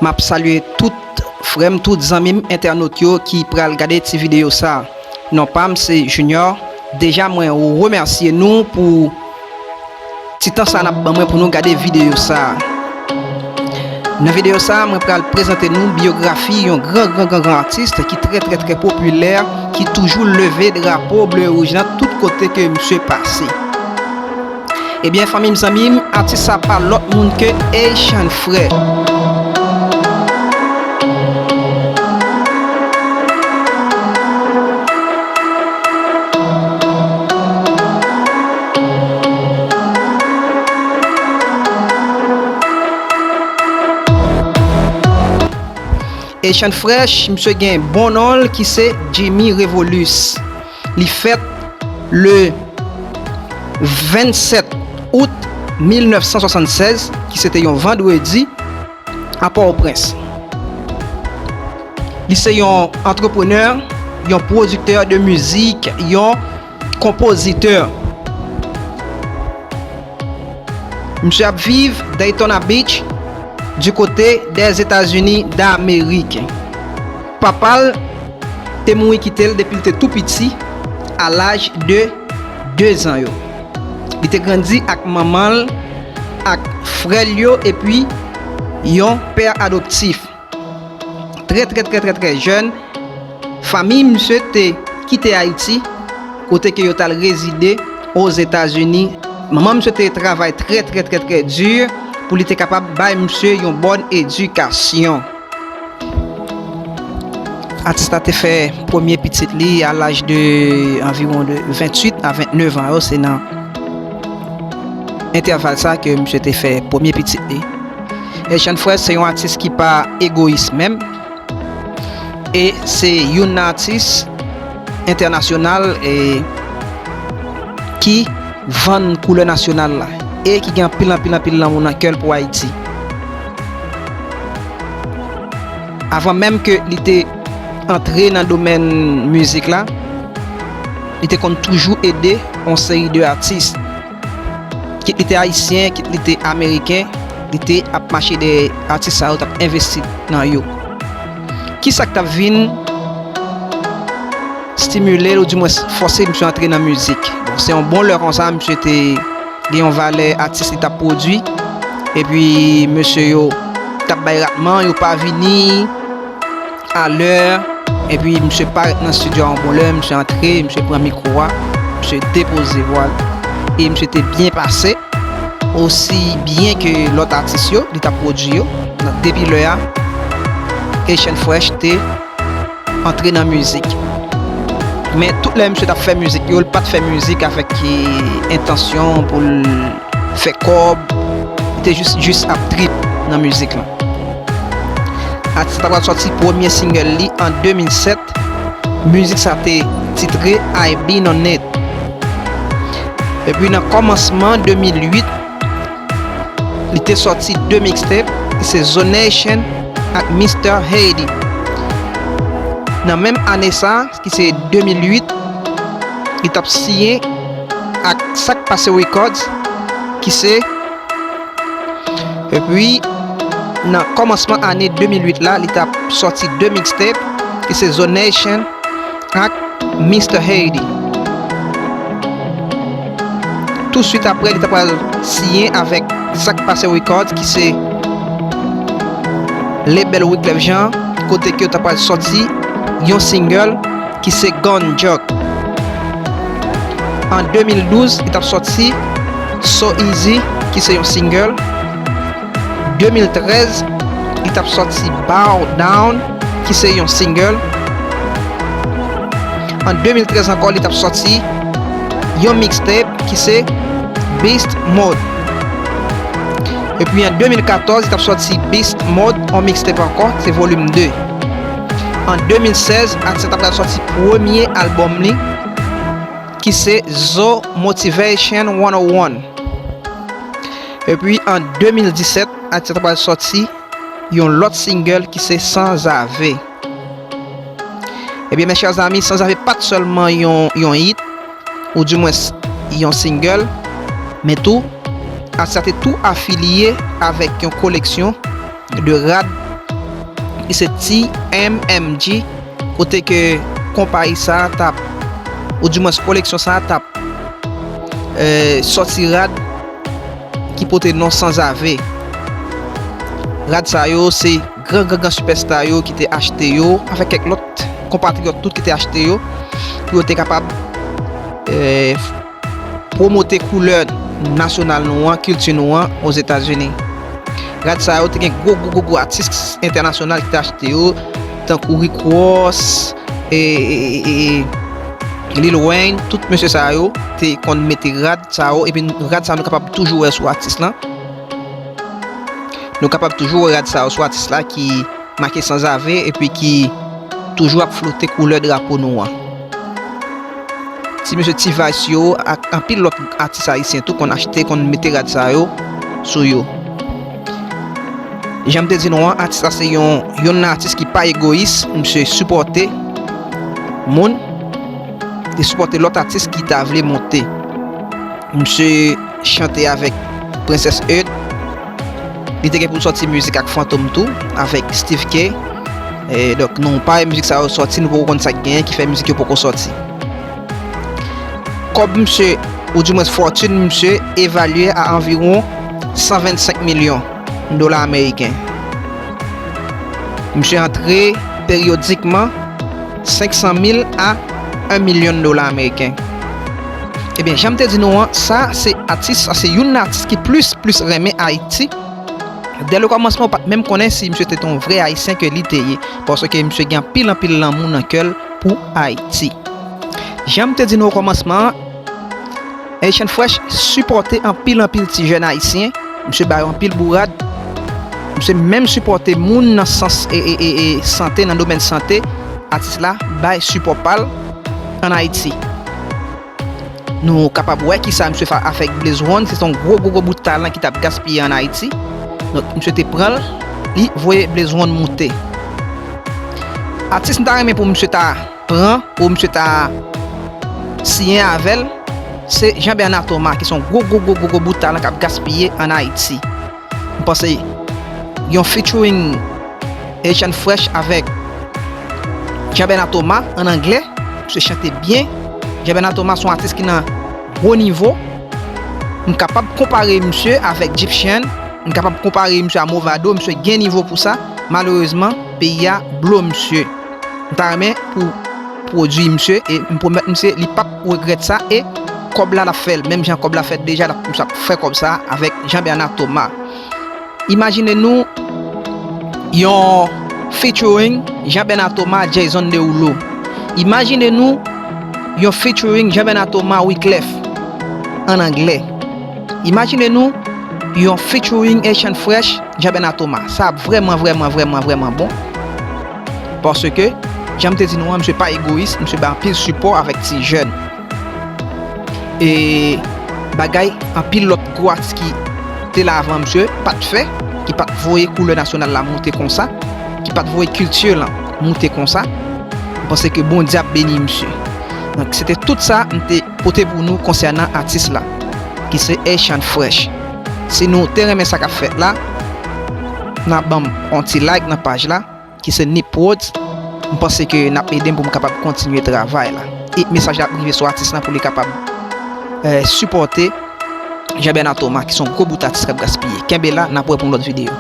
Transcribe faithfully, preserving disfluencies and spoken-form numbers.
M ap salye tout frè m, tout zanmi m, entènot yo ki pral gade ti videyo sa a. Non pa m se Junior. Deja mwen remèsye nou pou ti tan sa n ap ban mwen pou nou gade videyo sa a. Nan videyo sa a, mwen pral prezante nou biyografi yon gran, gran, gran, gran atis ki trè, trè, trè popilè, ki toujou leve drapo ble wouj lan tout kote ke misye pase. Ebyen, fanmi m, zanmi m, atis sa pa lòt moun ke Haitian Fresh. Haitian Fresh, misye gen bon non l ki se Jimmy Revolus. Li fèt le vennsèt out mil nèf san swasannsèz, ki se te yon vandredi, a Pòtoprens. Li se yon antreprenè, yon pwodiktè de mizik, yon konpozitè. Misye ap viv Daytona Beach, du côté des États-Unis d'Amérique. Papa l te mouri kite l depi l te tou piti, a laj de de zan yo. Li te grandi ak manman l, ak frè l yo, epi yon pè adoptif. Trè, trè, trè, trè, trè jèn, fanmi misye te kite Ayiti, kote ke yo t al rezide Ozetazini. Manman misye te travay trè, trè, trè, trè di pou li te kapab bay misye yon bòn edikasyon. Atis la te fè premye pitit li a laj de anviwon de venntuit a vennèf an yo, se nan entèval sa ke misye te fè premye pitit li. Haitian Fresh se yon atis ki pa egoyis menm, e se youn nan atis entènasyonal e ki vann koulè nasyonal la e ki gen anpil, anpil, anpil lanmou nan kè l pou Ayiti. Avan menm ke li te antre nan domèn mizik la, li te konn toujou ede yon seri de atis. Kit li te ayisyen, kit li te ameriken, li te ap mache dèyè atis sa yo, t ap envesti nan yo. Kisa k t ap vin stimile l, oudimwens fòse misye antre nan mizik? Bon, se yon bon lè konsa, misye te gen yon valè atis li t ap pwodui, epi mesye yo t ap bay ratman, yo pa vini a lè, epi misye parèt nan estidyo a yon bon lè, misye antre, misye pran mikwo a, misye depoze vwa l, e misye te byen pase, osi byen ke lòt atis yo li t ap pwodui yo. Donk, depi lè a, Haitian Fresh te antre nan mizik. Men tout lè misye t ap fè mizik yo, l pa t fè mizik avèk, e, entansyon pou l fè kòb. Li te jis, jis ap trip nan mizik lan. Atis la pral sòti premye single li an de mil sèt. Mizik sa te titre I've Been On It. Epi nan kòmansman de mil uit, li te sòti de mixtape, ki se Zonation ak Mister Haiti. Nan menm ane sa, ki se de mil uit, li t ap siyen ak Sak Pase Records, ki se, epi nan kòmansman ane de mil uit la, li t ap sòti de mixtape, ki se Zonation ak Mister Haiti. Touswit apre, li ta pral siyen avèk Sak Pase Records, ki se label Wyclef Jean, kote ke yo ta pral sòti yon single ki se Gun Joke. An de mil douz, li t ap sòti So Easy, ki se yon single. De mil trèz, li t ap sòti Bow Down, ki se yon single. An de mil trèz ankò, li t ap sòti yon mixtape ki se Beast Mode. Epi an de mil katòz, li t ap sòti Beast Mode, yon mixtape ankò, se volim de. An de mil sèz, atis la t ap pral sòti premye albòm li, ki se Zo Motivation one oh one. Epi an de mil disèt, atis la t ap pral sòti yon lòt single ki se Sanzave. Ebyen, mes chers amis, Sanzave pa t sèlman yon, yon hit, oudimwens yon single, men tou, atis la te tou afilye avèk yon koleksyon de rad ki se T M M G, kote ke konpayi sa a t ap, oudimwens koleksyon sa a t ap, eh, sòti rad ki pote non Sanzave. Rad sa yo, se gran, gran, gran sipèsta yo ki te achte yo, avèk kèk lòt konpatriyòt tou ki te achte yo, pou yo te kapab, eh, pwomote koulè nasyonal nou an, kilti nou an, Ozetazini. Rad sa yo te gen gwo, gwo, gwo, gwo atis entènasyonal ki te achte yo, tankou Rick Ross, e, e, e, e, Lil Wayne, tout mesye sa yo te konn mete rad sa yo, epi rad sa yo nou kapab toujou wè sou atis lan. Nou kapab toujou wè rad sa yo sou atis la ki make Sanzave epi ki toujou ap flote koulè drapo nou an. Ti mesye T-Vice yo ak anpil lòt atis ayisyen tou konn achte, konn mete rad sa yo sou yo. Jan m te di nou an, atis la se yon, youn nan atis ki pa egoyis, misye sipòte moun, li sipòte lòt atis ki ta vle monte. Misye chante avèk Prensès Eud. Li te gen pou l sòti mizik ak Fantom tou, avèk Steve K. E, donk, nou pa wè mizik sa yo sòti, nou poko konn sa k genyen ki fè mizik yo poko sòti. Kòb misye, oudimwens fòtin misye, evalye a anviwon san vennsenk milyon dola ameriken. Misye antre peryodikman senk san mil a yon milyon dola ameriken. Ebyen, jan m te di nou an, sa se atis, sa se youn nan atis ki plis, plis renmen Ayiti. Dè le kòmansman, ou pa t menm konnen si misye te yon vrè Ayisyen ke li te ye, paske misye gen anpil, anpil lanmou nan kè l pou Ayiti. Jan m te di nou o kòmansman an, Haitian Fresh sipòte anpil, anpil ti jèn ayisyen. Misye ba yo anpil bourad. Misye menm sipòte moun nan sans e, e, e, e sante, nan domèn sante. Atis la bay sipò pa l ann Ayiti. Nou kapab wè kisa misye fè avèk Blaze One, se yon gwo, gwo, gwo bout talan ki t ap gaspiye ann Ayiti. Donk, misye te pran l, li voye Blaze One moute. Atis m ta renmen pou misye ta pran, pou misye ta siyen avè l, se Jean Bernard Thomas, ki se yon gwo, gwo, gwo, gwo, gwo bout talan k ap gaspiye ann Ayiti. M panse yon featuring Haitian Fresh avèk Jean Bernard Thomas ann anglè. Misye chante byen. Jean Bernard Thomas se yon atis ki nan gwo nivo. M kapab konpare misye avèk Gyptian. M kapab konpare misye a Mavado. Misye gen nivo pou sa. Malerezman, peyi a blo misye. M ta renmen pou pwodui misye e m pwomèt misye li p ap regrèt sa e kòb la l ap fè l. Menm jan kòb la fèt deja, l ap, misye ap fè kòb sa avèk Jean Bernard Thomas. Imajine nou yon featuring Jean Bernard Thomas, Jason Derulo. Imajine nou yon featuring Jean Bernard Thomas, Wyclef ann anglè. Imajine nou yon featuring Haitian Fresh, Jean Bernard Thomas. Sa ap vrèman, vrèman, vrèman, vrèman bon. Paske, jan m te di nou an, misye pa egoyis, misye bay anpil sipò avèk ti jèn. E bagay anpil lòt gwo atis ki te la avan misye pa t fè, ki pa t voye koulè nasyonal la moute konsa, ki pa t voye kilti lan moute konsa. M panse ke Bondye ap beni misye. Donk, se te tout sa m te pote pou nou konsènan atis la, ki se Haitian Fresh. Si nou te renmen sa k ap fèt la, n a ban m yon ti like nan paj la, ki se Nip Prodz. M panse ke n ap ede m pou m kapab kontinye travay la. E mesaj la ap rive sou atis lan pou li kapab, eh, sipòte Jean Bernard Thomas, ki se yon gwo bout atis k ap gaspiye. Kenbe la, n ap wè pou yon lòt videyo.